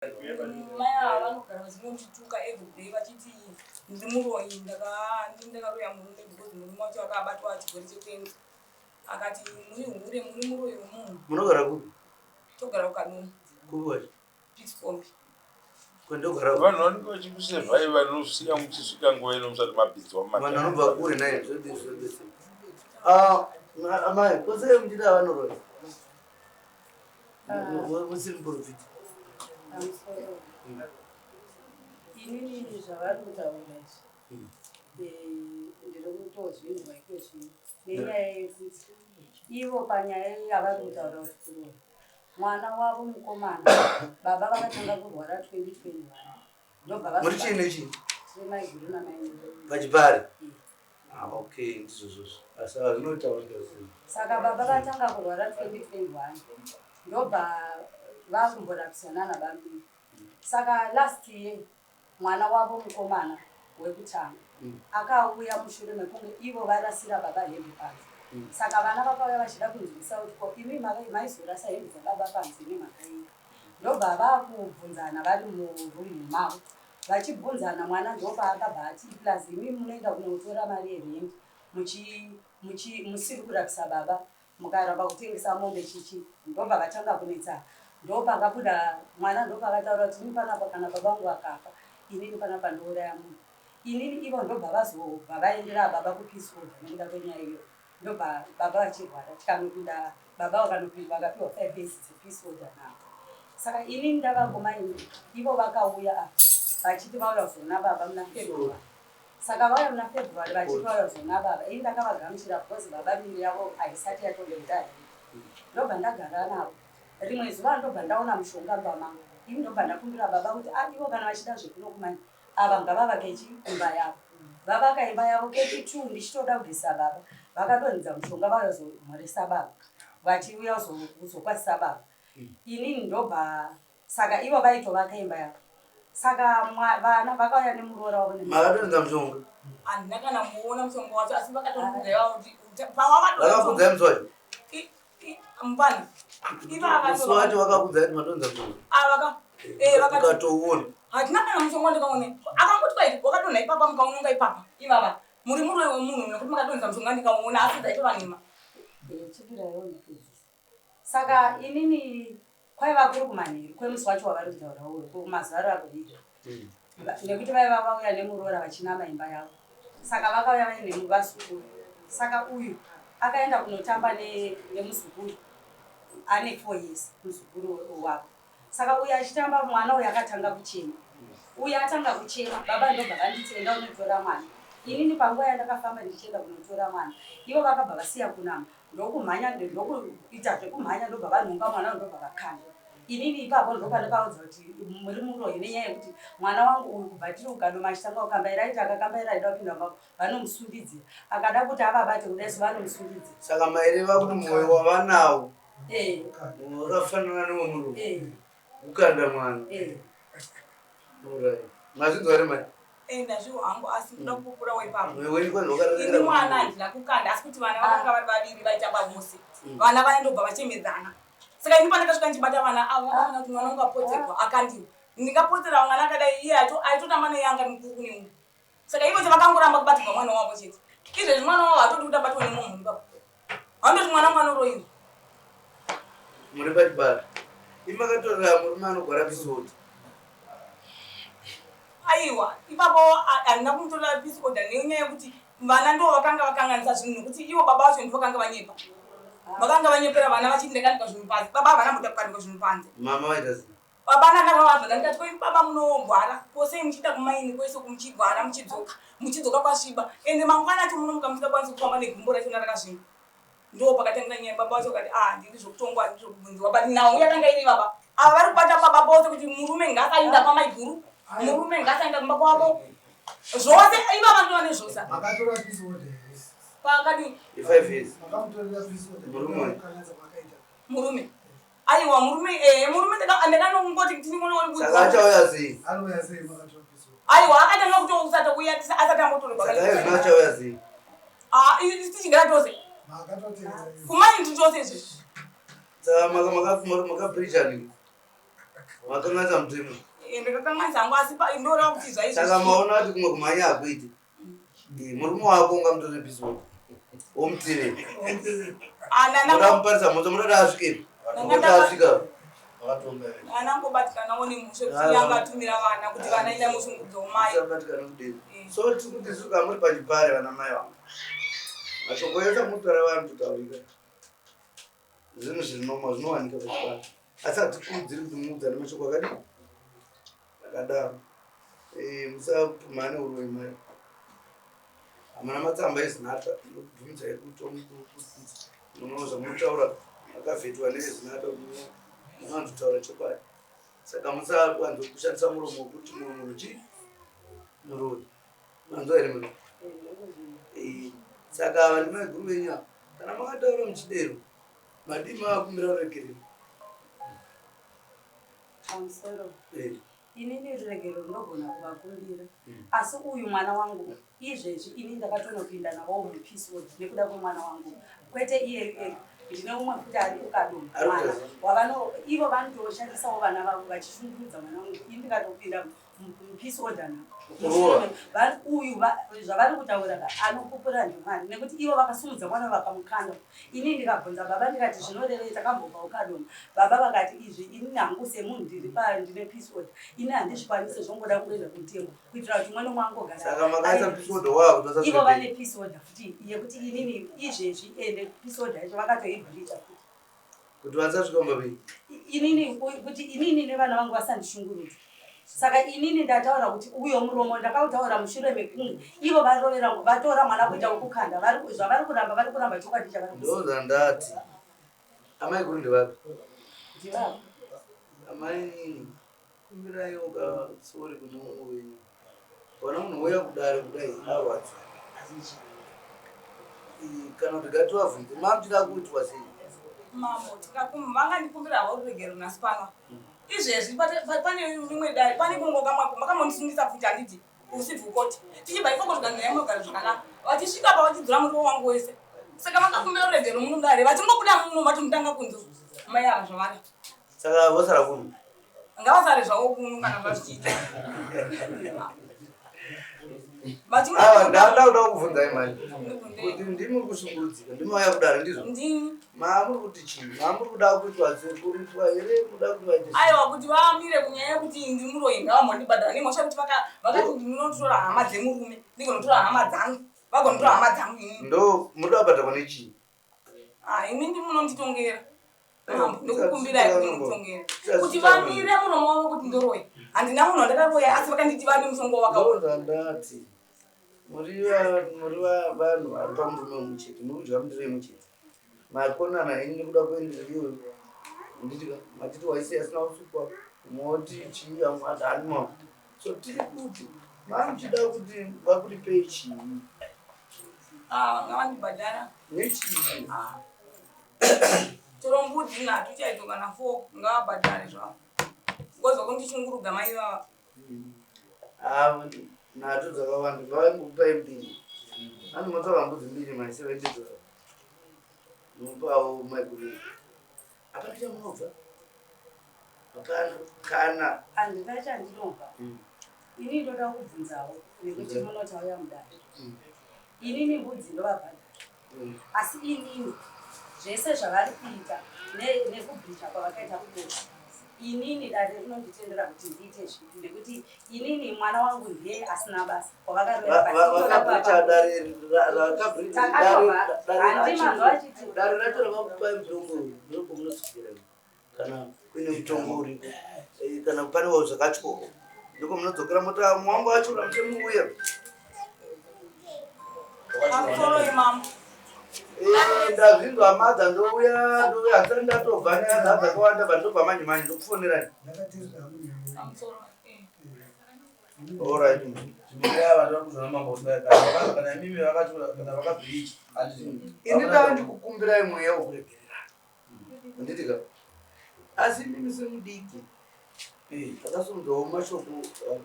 Mai ava vanogara vachingondituka everyday vachiti ndiri muroyi, ndakaroya murume because murume wacho akabatwa chirwere chekenza. Akati muri hure, muri muroyi wemunhu. Munogara kupi? Togara kuKadoma. Kupi kwacho? Peace Kombi. Kwandogara. Vanhu vanenge vachikusevhai vanosiya muchisvika nguva ino musati mabhidzwa. Vanhu vanobva kure naye zvodii zvodii. Ah, amai, kose muchida vanoroya. Musiri muprofita. Inini zvavari kutaura izvi ndiri kutozvinzwa ikezvino nenyaya yekuti ivo panyaya yavari kutaura kuti kuroya mwana wavo mukomana, baba vakatanga kurwara 2021, ndobva Muri chii nechii? Tiri maiguru namainini. Pachipari? Ah, okay, ndizvo zvozvo. Asi zvinotaurika sei? Saka baba vatanga kurwara 2021, ndobva vakumborapisa nana bamini. Saka last year mwana wavo mukomana wekutanga akauya mushure mekunge ivo varasira baba hembe panze. Saka vana vakauya vachida kunzwisa kuti ko imi maizorasa hembe dzababa panze nemhaka iyi. Ndobva vakubvunzana vari murumu mavo, vachibvunzana, mwana ndopaakabva ati, "Plus imi munoenda kunotora mari yerendi musiri kurapisa baba, mukaramba kutengesa mombe chichi." Ndobva vatanga kunetsana. Ndopakabuda mwana, ndopakataura kuti, "Ini panapa kana baba vangu vakafa, inini panapa ndouraya munhu inini." Ivo ndobva vazobva vaendera baba kupeace order nekuda kwenyaya iyoyo. Ndobva baba vachirwara, tikanopinda, baba vakanopinda, vakapiwa 5 days dzepeace order navo. Saka inini ndavakomaini, ivo vakauya apa vachiti vauya kuzoona baba muna February. Saka vauya muna February vachiti vauya kuzoona baba, ini ndakavagamuchira because baba miri yavo haisati yatoenda. Ndobva ndagara navo. Rimwe zuva ndobva ndaona mushonga mumba mangu. Ini ndobva ndakumbira baba kuti a ivo kana vachida zvekuno kumani ava ngavavake chi imba yavo. Vavaka imba yavo. Kechi2 ndichitoda kugesa baba, vakadonhedza mushonga, vauya kuzomhoresa baba, vachiuya kuzokwazisa baba. Inini ndobva, saka ivo vaitovaka imba yavo. Saka vana vakauya nemuroora wavo. Makadonhedza mushonga? Handina kana muona mushonga wacho, asi vakatomudza ivavo kuti pawakadonhedza. Vakakudzai musi wacho? Mupana. Musi wacho vakakudzai kuti madonhedza mushonga? Avaka vakati Ukatouona? Hatina kana mushonga ndikaone. Akangoti kwaiti wakadonha ipapa, mukaunonga ipapa, ivava muri muroyi wemunhu nekuti makadonhedza mushonga ndikauona, asi dzaitova nhema. Chipiraiwo ndipedzise. Saka inini kwaiva kuri kumanheru kwemusi wacho wavari kutaura uyo, kumazuva rakuviri, nekuti vaiva vauya nemuroora vachinama imba yavo. Saka vakauya vaine vazukuru. Saka uyu akaenda kunotamba nemuzukuru ane 4 years, muzukuru wavo. Saka uyu achitamba, mwana uyu akatanga kuchema. Uyu atanga kuchema, baba ndobva vanditi, "Enda unotora mwana." Inini panguva yandakafamba ndichienda kunotora mwana, ivo vakabva vasiya kunama, ndokumhanya, ndokuita zvekumhanya, ndobva vanhonga mwana, ndobva vakanda. Inini ipapo ndopandakaudza kuti muri muroyi, nenyaya yekuti mwana wangu uyu kubva tiri kuKadoma achitanga kukambaira, aiti akakambaira aida kupinda mumba, vanomusundidzira. Akada kuti avabate kudai so, vanomusundidzira. Saka maireva kuti mwoyo wavanawo wakafanana newemurume kukanda mwana? Alright. Mazvinzwa here, mai? Ndazviwo hangu, asi ndoda kupupurawo ipapo. Mwoyo wenyu kwanzi Ini wakarerekera. mwana handina kukanda, asi kuti vana vakanga vari vaviri vaitamba vose. Vana vaya ndobva vachemedzana. Saka ini pandakasvika ndichibata vana avo, vakaona kuti mwana wangu apoterwa, akandiwa. Ndingapotera mwana akadai? Iye aitotamba neye, anga ari mukuru kune umwe. Saka ivo chavakangoramba kubatirwa mwana wavo chete. Izvezvi mwana wavo hatodi kuti abatwe nemumwe munhu ipapo. Handoti mwana wangu anoroyiwa. Muri pachibara, imakatorera murume anogwara peace order? Aiwa, ipapo handina kumutorera peace order nenyaya yekuti vana ndo vakanga vakanganisa zvinhu, nekuti ivo baba vacho ndo vakanga vanyepa, vakanga vanyepera vana vachiti ndakandika zvinhu panze. Baba havana mbuda kukandika zvinhu panze. Mama vaita sei? Baba nandakavabvunza ndikati, "Koi baba munogwara kosei muchiita kumaini kwese uku, muchigwara, muchidzoka, muchidzoka kwasviba, ende mangwana acho munomuka musingakwanisi kufamba negumbo rachona rakasviba?" Ndo pakatangira nyaya. Baba vacho vakati, "Ah, ndiri zvokutongwa, ndiri zvokubvunziwa." But nhau yakanga iri baba ava vari kubata baba pose kuti murume ngaasainda kwamaiguru, murume ngaasainda kumba kwavo, zvose ivava ndo vane zvose. Makatora peace order here? Pakadii? I5 years. Makamutorera peace order? Murume uyu. Kanganza makaita. Murume, aiwa, murume, murume ndakanongoti Saka achauya sei? Anouya sei makatora peace order? Aiwa, akatanga kutousata kuuya asati ambotorerwa. Saka iye zvino achauya sei? Ah, tichigara tose. Makatoteera ivo. Kumaini tiri tose izvezvi. Saka makabridgani? Makanganisa mutemo. Ndakakanganisa hangu asi ndoreva kuti Saka zvaizvo. maona kuti kumwe kumhanya hakuiti. Murume wako ungamutore peace order. Womutevera. Muda muparisa mhosva munoda asvikepi? Munoda asvika. Anangobatikanawo nemushe kuti angatumira vana kuti vana enda mushungurudza mai. Musabatikana kudini. So tiri kuti suka muri pachipare vana mai vangu. Mashoko ese amutaura vanhu totaurika. Zvinhu zviri normal zvinowanika pachipare. Asi hatikurudziri kuti muudzane mashoko akadii? Akadaro. Musapumhane uroyi mai. Hamuna matsamba eZinatha ndokubvumidzai kutomuno zvamunotaura makavhetwa neveZinatha munowanzotaura chokwadi. Saka musawanzo kushandisa muromo wekuti mumwe munhu chii? Muroyi. Manzwa here muroyi? Saka ava ndimaiguru venyu ava. Kana makataura muchidero madii mavakumbira ruregerero? Pamusoro. Inini ruregerero ndinogona kuvakumbira asi uyu mwana wangu izvezvi ini ndakatonopinda navowo mupeace order nekuda kwemwana wangu kwete iyeyu ega ndine umwe futi ari kukadoma mwana wavano ivo vanotoshandisawo vana vavo vachishungurudza mwana wangu ini ndikatopinda mupeace order navo uyu zvavari kutaura ka anopupura ndimwari nekuti ivo vakasumudza mwana vakamukanda Ini ndikabvunza baba ndikati zvinorevei takambobva kukadoma baba vakati izvi ini hangu semunhu ndiri pa ndine peace order ini handizvikwanise zvongoda kungoenda kumutemo kuitira kuti umwe nomwe angogara Saka makaisa peace order wavo kuti ivo vane peace order futi yekuti inini izvezvi ende peace order yacho vakatoibreacha futi kuti vasasvika kumba penyu inini kuti inini nevana vangu vasandishungurudza saka inini ndataura kuti uyo muromo ndakautaura mushure mekunge ivo varovera vatora mwana kuita wekukanda zvavari kuramba vari kuramba chokwadi chavari ndozvandati amai kuri ndevapi ndivavo amai nini kumbirai ukasori kune umwe wenyu kana munhu wouya kudare kudai arwadza kana kuti ngativavhunze mamuchida kuitwa sei mambo vangandikumbira havo ruregero nhasi pano izvezvi pane rimwe dare pane kungoka mwako makambondisungisa futi handiti usiku koti tichibva ikoko zvikanzi nyaya munogara zvakanaka vachisvika pa vachidzura muriwo wangu wese saka vakakumbira ruregero muno dare vachingobuda muno vatomutanga kunze mai ava zvavari saka vosara kuno ngavasare zvavo kuno kana vazvichiita Awa ndada kuda kukubvunzai manje kuti ndimi kushungurudzika ndimi vauya kudare ndizvo ndini maamuri kuti chii maamuri kuda kuitwa sekuritwa here muda kuti vaite sei? Aiwa kuti vamire kunyaya yekuti ndimuroyi ngavambondibhadhara nemhosva yekuti vakati ndinotora hama dzemurume ndigonotora hama dzangu vagonotora hama dzangu inini ndo muda kubhadharwa nechii Ah, imi ndimunonditongera Mambo, ndokukumbirai kuti munditongere kuti vamire muromo wavo kuti ndoroya handina munhu wandakaroya asi vakanditi vane mushonga wakaora ndozvandati muri vanhu vari pamurume mumwe chete muri kudya mundiro imwe chete makonana henyu nekuda kwendiro iyoyo nditika matiti waisiya asina kusukwa moti chii amwe adanwa so tiri kuti mamuchida kuti vakuripei chii Ah, ngavandibhadhara nechii Ah. Chero mbudzi nhatu chaidzo kana 4 ngavabhadhare zvavo. Ngozwa kundishungurudza mai ivava. Ah, nhatu dzakawanda ngavaimbokupai mbiri ani motsvaka mbudzi mbiri mai 70 dollars mupawo maiguru hapana chamunobva hapana kana handina chandinobva ini ndoda kubvunzawo nekuti munotauya mudare inini mbudzi ndovabhadhara asi inini zvese zvavari kuita nekubhicha kwavakaita kukoti inini dare rinonditendera kuti ndiite zvipi nekuti inini mwana wangu ndiye asina basa dare racho rakakupai mutongo ndokomunosvikira kana kuine mutongo uriko kana panewo zvakatyoka ndiko munodzokera mota mwangu wacho ramuchemuuya Pamusoro imambo. Ndazvinzwa madza ndouya ndouya handisati ndatobva nenyaya dzakawanda but ndobva manje manje ndokufonerai Pamusoro. Alright. Ini ndava ndikukumbirai mweya wekuregerera. Handitika. Asi imimi semudiki takasumudzawo mashoko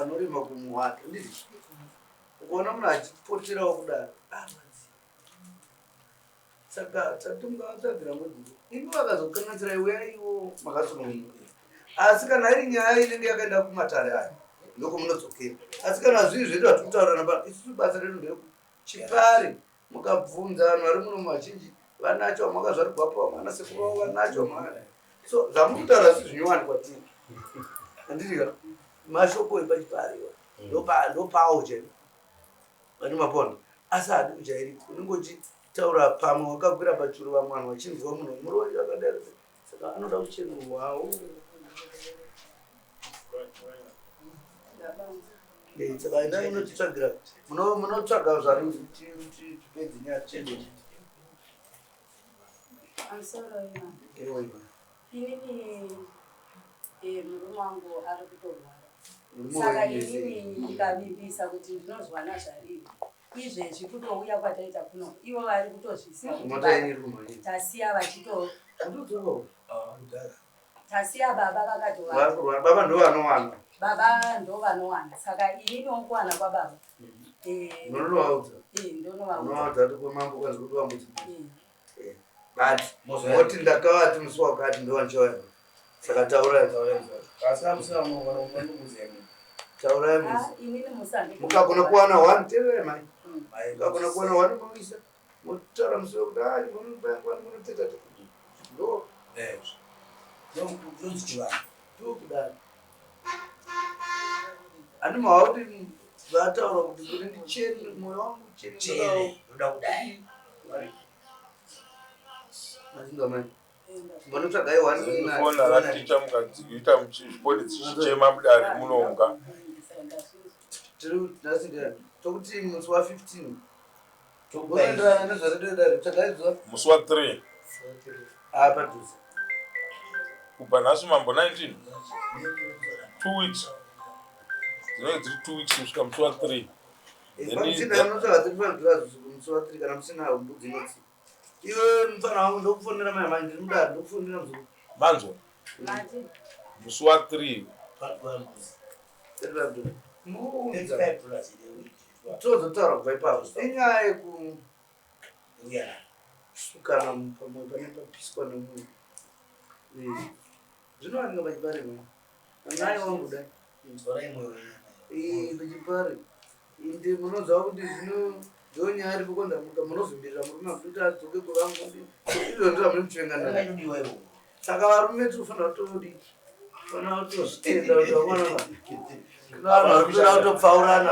anorema kumwe wake. Handiti. Ukaona munhu achipoterawo kudaro arwadziwa. Saka tati mukavatsvagira mwedzi imi vakazokanganisirai uyaiwo makasununguka. Asi kana iri nyaya inenge yakaenda kumatare aya, ndokumunodzokera. Asi kana zviri zvedu hatikutaurana pano, isusu basa redu nderekuchipari. Mukabvunza vanhu vari muno vazhinji vanacho, vamwe vakazvarigwapo, vamwe vana sekuru vavo vanacho, vamwe. So zvamuri kutaura zvisi zvinyowani kwatiri, handitika? Mashoko epachipari ndopawo chete vane mapona, asi hadi kujairika. Unenge uchitaura pamwe wakakwira pachuru, vamwe vanhu vachinzwa munhu muroyi akadaro, saka anoda kuchenurwawo. Saka endai munotitsvagira, munotsvaga zvari tipedze nyaya tiende. Pamusoro ima. Ewa, ima. Inini murume wangu ari kutorwara. Murume Saka wenyu sei? inini ndikavimbisa kuti ndinozwana zvariri izvezvi, kutouya kwataita kuno, ivo vari kutozvisiya kuti Mota baba- yenyu iri kumhanyira. Tasiya vachito Andodzokawo. Tasiya baba vakatovata. Vari kurwara, baba ndo vanowana. Baba ndo vanowana, saka ininiwo kuwana kwababa Munonovaudza. Ndonovaudza. Unovaudza kuti kwamambo kwanzi kuti vambudzi, but moti ndakavati musi wakati ndovanchauya, saka taurai. Asi amusina munokuudza. Taurai musi. Inini musandi. Mukagona kuwana one, teererai mai, mukagona kuwana one munoisa, motaura musi wekuti munoteta ndo. Ndonzi chivanhu. Ndokudaro handi mava kuti vataura kuti ndichene, mwoyo wangu uchene. Chene ndoda kudai. Mazinga mai, munotsvagai one. Fona raticha mukadziita foni dzichichema mudare munonga. Tiri nhasi ndiyani? Tokuti musi wa15 unoenderana nezvaredo dare, tsvagai zuva. Musi wa3. Padhuze. Kubva nhasi, mambo, 19, 2 weeks, dzinenge dziri 2 weeks kusvika musi wa3. Pamusina munotsvaga $35 musi wa3, kana musina mbudzi inotsi. Iwe mufana wangu, ndokufonera mai manje, ndiri mudare, ndokufonera muzukuru. Manzwa, musi wa3. $35 muunza, tozotaura kubva ipapo. Inyaya yekusukana pamwe pane papiswa nemumwe. Zvinowanika pachipari mai, amai wangu dai. Pachipari inde munoziva kuti zvino ndonyaya iripo kondamuka, munozombirira murume akuti adzoke kuvangu, izvo ndo zvamuri muchivenga nayo. Saka varume tinofanira kutodi fanira kutozvitenda kuti vakomana, vanhu vari kutoda kutopfaurana.